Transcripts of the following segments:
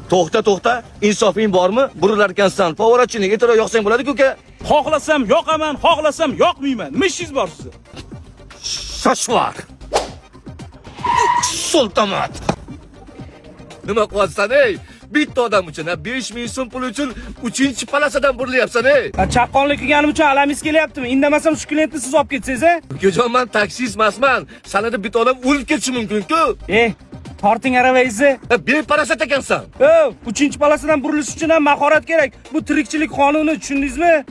To'xta, to'xta. Insofing bormi? Burilar ekansan. Поворотчик ni ertaroq yoqsang bo'ladi-ku, uka. Xohlasam yoqaman, xohlasam yoqmayman. Nima ishingiz bor sizni? Shoshvar. Sultomat. Nima qilyapsan, ey? Bitta odam uchun, ha, 5000 so'm pul uchun 3-полоса dan burilyapsan, ey. Ha, chaqqonlik qilganim uchun alamingiz kelyaptimi? Indamasam shu klientni siz olib ketsangiz, a? Ukajon, man taksist emasman. Sanada bitta odam o'lib ketishi mumkin-ku. Eh, torting arabangizni. Ha, beparasat ekansan. O, 3-полоса dan burilish uchun ham mahorat kerak. Bu tirikchilik qonuni, tushundingizmi?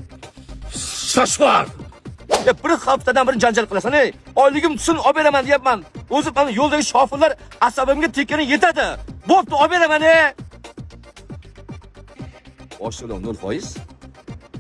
Shoshvar. Ya bir haftadan beri janjal qilasan, ey. Oyligim tushsin, olib beraman deyapman. O'zi mana yo'ldagi shofirlar asabimga tekkani yetadi. Bo'pti, olib beraman, ey. Osh to'lov 0%.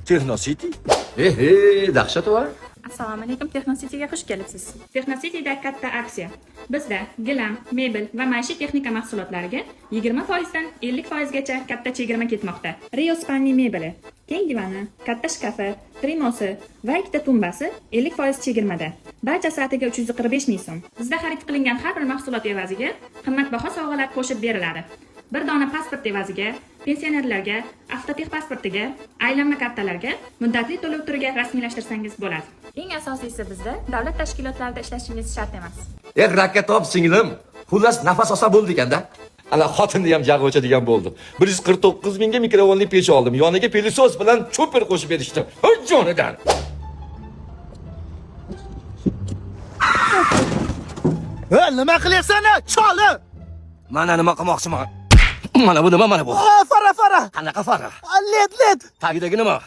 Texno City. Ehe, dahshat va. Assalomu alaykum, Texnocityga xush kelibsiz. Texnocityda katta aksiya. Bizda gilam, mebel va maishiy texnika mahsulotlariga 20% dan 50% gacha katta chegirma ketmoqda. Rio Spanni mebeli, keng divani, katta shkafi, trimosi va ikkita tumbasi 50% chegirmada. Barchasi atigi 345 ming so'm. Bizda xarid qilingan har bir mahsulot evaziga qimmatbaho sovg'alar qo'shib beriladi. Bir dona pasport evaziga pensionerlarga avtotex pasportiga, aylanma kartalarga muddatli to'lov turiga rasmiylashtirsangiz bo'ladi. Eng asosiysi, bizda davlat tashkilotlarida ishlashingiz shart emas. E, rakat top, singlim. Xullas, nafas olsa bo'ldi ekanda. Ana xotinni ham jag'i o'chadigan bo'ldi. 149 mingga mikrovolnli pech oldim. Yoniga пылесос bilan chopper qo'shib berishdi. Hoy jonidan. E, nima qilyapsan, choli? Mana nima qilmoqchiman? Mana bu nima, mana bu? Ha, фара, фара. Qanaqa фара? Led, led. Tagidagi nima?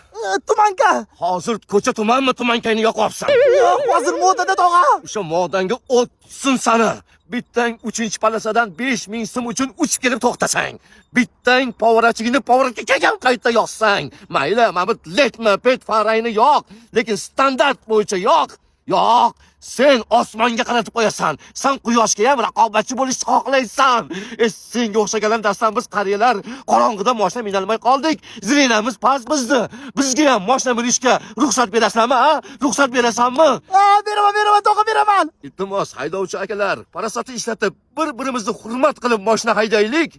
Туманка. Hozir ko'cha tumanmi, туманка ngni yoqyapsan? Yo'q, hozir modada, tog'a. O'sha modangga o'tsin sani. Bittang 3-полоса dan 5000 so'm uchun uchib kelib to'xtasang. Bittang поворотчик ingni поворот ga kelgan qayta yoqsang. Mayli, mana bu ledmi, pet фара ngni yoq, lekin standart bo'yicha yoq. Yo'q, sen osmonga qaratib qo'yasan. Sen quyoshga ham raqobatchi bo'lishni xohlaysan. E, senga o'xshaganlar dastan biz qariyalar qorong'ida mashina minolmay qoldik. Зрения miz past bizni. Bizga ham mashina minishga ruxsat berasizlarmi, ha? Ruxsat berasanmi? Ha, beraman, beraman, tog'a, beraman. Iltimos, haydovchi akalar, farosatni ishlatib, bir-birimizni hurmat qilib mashina haydaylik.